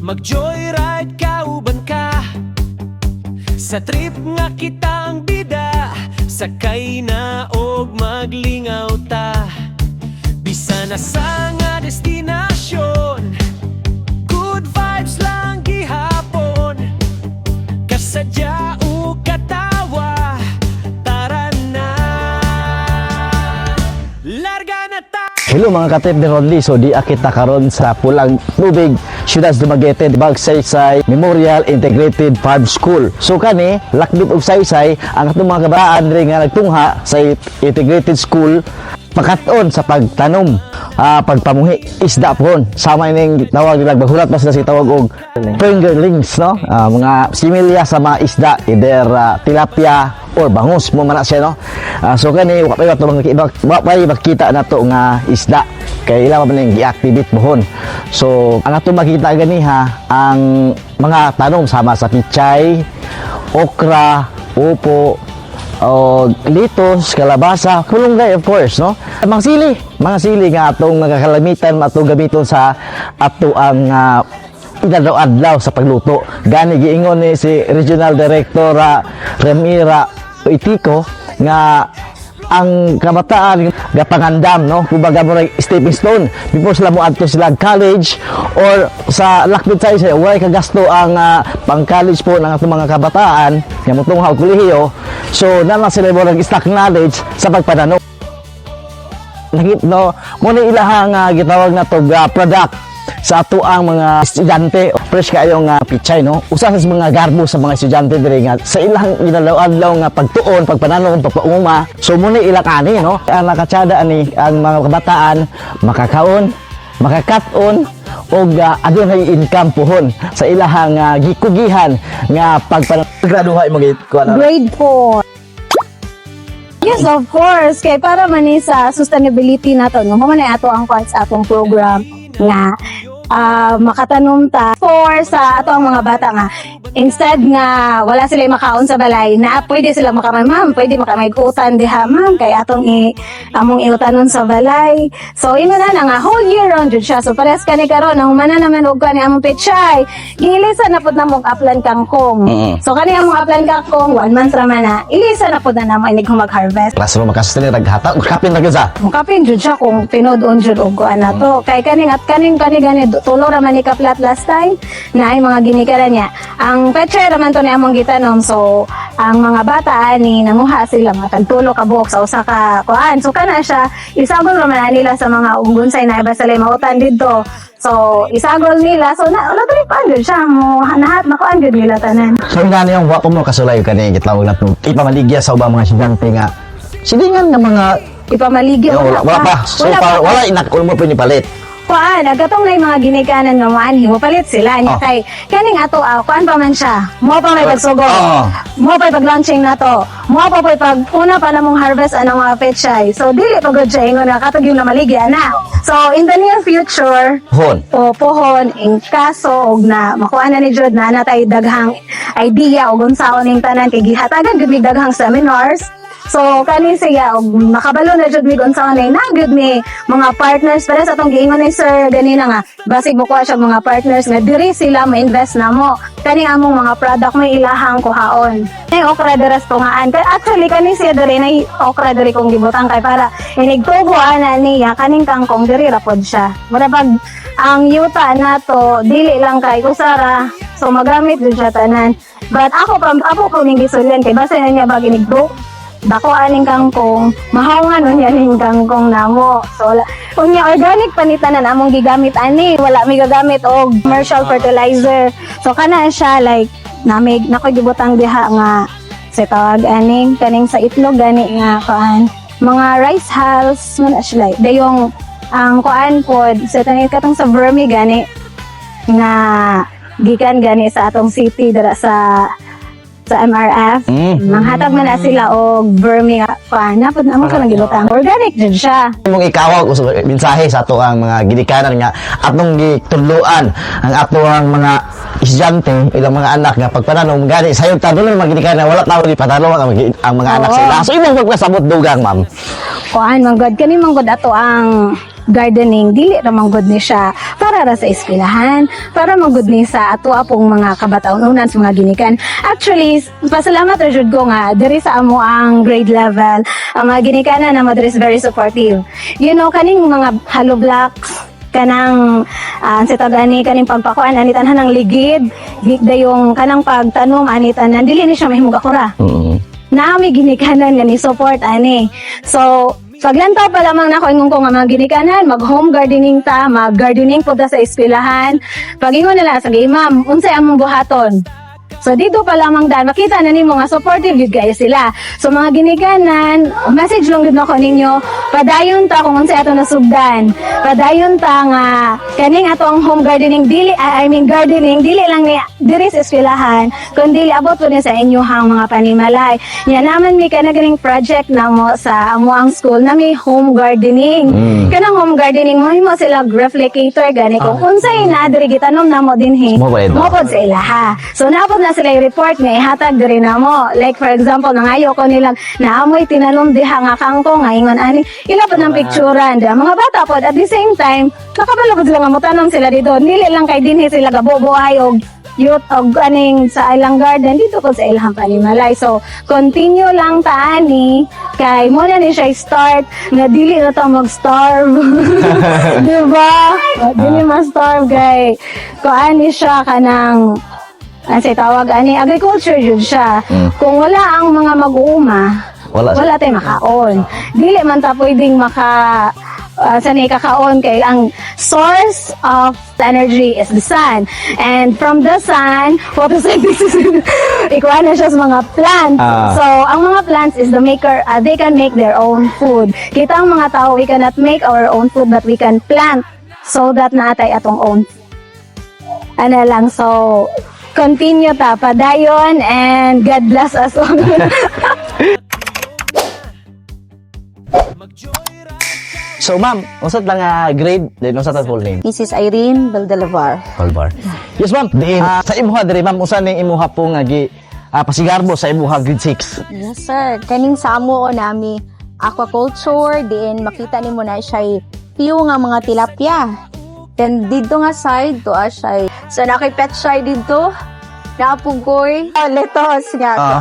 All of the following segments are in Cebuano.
Mag-joyride kauban ka sa trip nga kitang bida. Sakay na og maglingaw ta, bisan asa nga destinasyon. Good vibes lang gihapon, kasadya ug katawa. Tara na, larga na ta. Hello, mga katrip ni Rodley. So di kita karon sa Pulang Tubig, Siyudad Dumaguete, Magsaysay Memorial Integrated Farm School. So kani, lakbit og saysay ang atong mga kabataan diri nga nagtungha sa Integrated School pakat-on sa pagtanom, pagpamuhi isda pohon. Sama ining tawag nila, maghulat pa sila sa tawag og fingerlings, no? Mga similya sa mga isda, either tilapia or bangus mo man na siya, no? So kani wa pa to mga wa pa makita nato nga isda kay ila man ning gi-activate pohon. So ang ato makita ganiha ang mga tanom sama sa pichay, okra, upo, o litos, kalabasa, kulunggay of course, no? Mga sili nga atong nakakalamitan, atong gamiton sa ato ang inadlaw-adlaw sa pagluto. Gani giingon ni si Regional Director Remira Itiko nga ang kabataan gapangandam, no, kumbaga mo stepping stone before sila moadto sila college or sa lakbit sa isa walay kagasto ang pang college po ng atong mga kabataan nga motungha og kolehiyo. So na lang sila mo stock knowledge sa pagpananom. Nakit no mo ni ilahang gitawag na to product sa ato ang mga estudyante, fresh kaayo nga pichay, no? Usa sa mga garbo sa mga estudyante diri nga sa ilang inadlaw-adlaw nga pagtuon, pagpananom, pagpauma. So mo ni ilang ani, no? Ang nakatsada ani ang mga kabataan makakaon, makakat-on og adunay income pohon sa ilahang gikugihan nga pagpanan. Graduha imong kuan? Grade 4. Yes, of course. Kay para man ni sa sustainability nato, no? Mao man ni ato ang kwan sa atong program nga makatanom ta for sa ato ang mga bata nga instead nga wala sila makaon sa balay na pwede sila makamay, "Ma'am, pwede makamay utan diha, ma'am, kay atong i among iutanon sa balay." So ingon na nga whole year round jud siya. So parehas kani karon ang humana naman og kani among pechay, gilisa na pud namong upland kangkong. So kani among upland kangkong, one month ra man na, ilisa na pud na namo inig mag-harvest. Classroom makasustain raghata kapin ra gyud sa Mukapin jud siya kung tinud-on jud og kuan na to. Kay kaning at kaning kani gani tulo ra man ni ka plat last time na ay mga ginikaran niya. Ang pechay ra man to ni among gitanom, so ang mga bata ani nanguha sila mga tagtulo ka buok sa usa ka kuan. So kana siya isagol ra man nila sa mga unggunsay na iba sila mautan didto. So isagol nila, so na wala dali pa jud siya mo nahat makuan jud nila tanan. So nga yung wa ko mo kasulay kani gitawag na to ipamaligya sa ubang mga estudyante nga silingan nga mga Ipamaligya? Wala, wala pa. So Wala far pa. Wala inak mo pinipalit. Kuan, agatong na yung mga ginikanan nga moanhi, palit sila niya kay kaning ato kuan pa man siya. Mo pa may pagsugod. Mo pa pag-launching nato. Mo pa pag una pa namong harvest anang mga pechay. So dili pa gud siya ingon nga katong yung namaligya na. So in the near future, Hon. O pohon in kaso og na makuha na ni jud na natay daghang idea og unsaon ning tanan kay gihatagan gud mig daghang seminars. So kani siya og makabalo na jud mig unsaon ni na gud mi mga partners para sa atong giingon ni sir ganina nga basig mo kuha siya mga partners nga diri sila ma-invest na mo kani among mga product may ilahang kuhaon. Ay okra dira sa tungaan. Kay actually kani siya diri na okra diri kong gibutang kay para inig tubo ana niya kaning kangkong diri ra pod siya. Mura pag ang yuta nato dili lang kay usara, so magamit jud siya tanan. But ako pa ako ko ning gisulyan kay basta na niya bag inig dako aning kangkong, mahawngan unya ning kangkong namo. So wala unya organic pa ni tanan among gigamit ani, wala mi gagamit og commercial fertilizer. So kana siya like namig nakoy gibutang diha nga sa tawag aning kaning sa itlog gani nga kuan mga rice hulls man na siya like dayong ang kuan pod sa tanin katong sa vermi gani nga gikan gani sa atong city dira sa MRF. Manghatag man na sila og vermi nga kuan napod na mo kanang gibutang organic jud siya. Mong ikaw og mensahe sa ato ang mga ginikanan nga atong gitudloan ang ato ang mga estudyante, ilang mga anak nga pagpananom gani sayo ta doon mga ginikanan wala tao di patanong ang mga anak Oo. sila. So imong pagpasabot dugang, ma'am? Kuan man god kani man god ato ang gardening dili ra man gud ni siya para ra sa eskwelahan, para man gud ni sa ato pong mga kabataonan, sa mga ginikan. Actually, pasalamat ra jud ko nga diri sa amo ang grade level, ang mga ginikanan na diri is very supportive. Kaning mga hollow blocks, kanang sa tawag ani, kaning pagpakuan ani tanan ng ligid, dayong kanang pagtanom ani tanan, dili ni siya mahimong ako ra. Naa may ginikanan nga ni support ani. So, paglantaw pa lamang nako, ingon ko nga mga ginikanan, mag home gardening ta, mag gardening po ta sa eskwelahan. Pag-ingon nila sa, "Ma'am, unsay among buhaton?" So dito pa lamang dan makita na nimo nga supportive gyud kayo sila. So mga ginikanan, message lang gud nako ninyo, padayon ta kung unsay ato nasugdan. Padayon ta nga kaning ato ang home gardening dili, I mean gardening dili lang ni diri sa eskwelahan, kundi abot po ni sa inyong mga panimalay. Nya naman mi kana ganing project namo sa amo ang school na may home gardening. Kanang home gardening mo himo sila replicator gani kung unsay na diri gitanom namo dinhi. Mo ba ito? Mo pod sa ilaha. So naapod na sila yung report nga ihatag diri namo. Like for example, nangayo ko nilang naamoy tinanom diha nga kangkong nga ingon ani. Ila pod ng picturean diha. Mga bata pod at the same time, nakabalo pod sila nga motanom sila dito. Dili lang kay dinhi sila gabubuhay og youth og aning sa ilang garden dito po sa ilang panimalay. So, continue lang ta ani kay mo na ni siya start nga dili na ta mag-starve. Di ba? Dili ma-starve kay kuan ni siya, kanang ang say tawag ani, agriculture jud siya. Kung wala ang mga mag-uuma, Wala wala tay makaon. Dili man ta pwedeng maka sa ni kakaon kay ang source of energy is the sun. And from the sun, photosynthesis, ikuha na siya sa mga plants. So, ang mga plants is the maker, they can make their own food. Kita ang mga tao, we cannot make our own food, but we can plant so that natay atong own ano lang. So, continue ta, padayon, and God bless us all. So ma'am, unsa lang nga grade, then unsa ta full name? Mrs. Irene Valdelavar. Colbar. Yes ma'am, diin sa imuha diri ma'am, unsa ning imuha po nga gi pasigarbo sa imuha grade 6? Yes, sir. Kaning sa amo nami aquaculture, diin makita nimo na siya few nga mga tilapia. Then dito nga side to siya. So na kay pechay dito. Naapugoy. Lettuce nga to.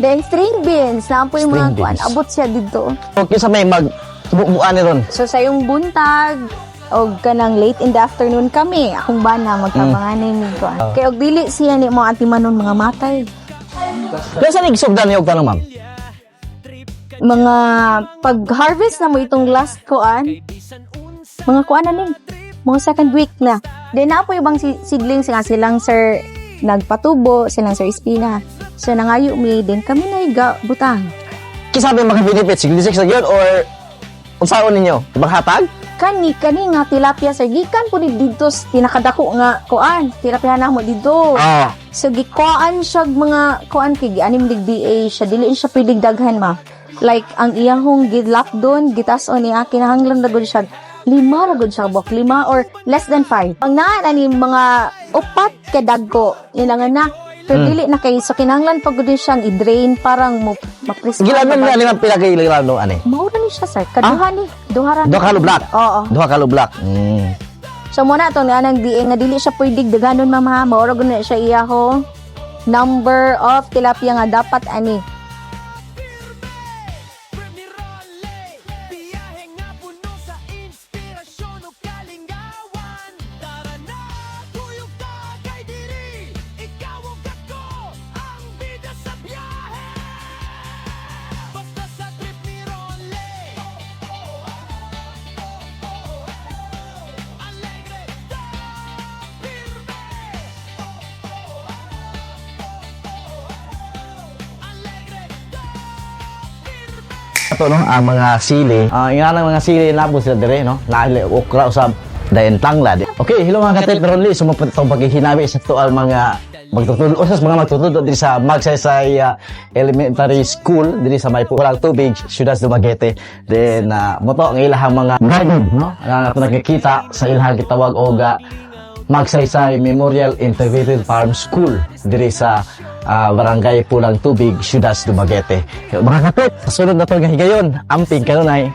Then string beans, naapoy mga String kuan beans. abot siya dito. Okay, sa may mag bubuan ni ron. So sa yung buntag og kanang late in the afternoon kami, akong bana magtabanganay mi kuan. Kay og dili siya ni mo antimanon mga matay. Kaya sa nagsugdan niyo og tanong, ma'am? Mga pag-harvest na mo itong last kuan, mga kuan na ni, mga second week na. Then na po ibang seedlings nga silang sir nagpatubo, silang sir Espina. So nangayo mi din kami na iga butang. Kinsa may maka-benefit si grade 6 na gyud or unsaon ninyo? Maghatag? Kani kani nga tilapia sir, gikan po ni didto sa pinakadako nga kuan, tilapia na mo didto. So gikuan siya og mga kuan kay gianim dig DA siya, dili siya pwedeng daghan ma. Like ang iyahong gidlap doon, gitas-on niya, kinahanglan na gud siya lima ra gud siya bok, lima or less than five. Ang naa na ni mga upat ka dagko nilangan na. Pero dili na kay, so kinahanglan pa gud siyang i-drain parang mo ma-prescribe. Gilanon nga ni ma'am pila kay gilano ani? Mao ra ni siya sir, kaduha ni, duha ra. Duha ka lublak. Oo. Duha ka lublak. So mo na to nga nang DA nga dili siya pwedeng daghanon ma'am ha. Mao ra gud na siya iyaho number of tilapia nga dapat ani. Biyahe nga puno sa inspirasyon o kalingawan. Tara na, kuyog ta kay diri. Ikaw ug ako ang bida sa biyahe. Basta sa trip ni Ronle. Alegre ta, pirme. Alegre ta, Ato no ang mga sili. Nga ng mga sili na po sila dire no. Naali okra usab dayon tanglad. Okay, hello mga katrip Ronly, sumapot itong paghihinabi sa to ang mga magtutudlo usas mga magtutudlo diri sa Magsaysay Elementary School diri sa may Pulang Tubig, Ciudad Dumaguete. Then mo to ang ilahang mga garden no. Ang ato nakikita sa ilahang gitawag og Magsaysay Memorial Integrated Farm School diri sa Barangay Pulang Tubig, Ciudad Dumaguete. Mga kapit, sa sunod na to nga higayon, amping kanunay.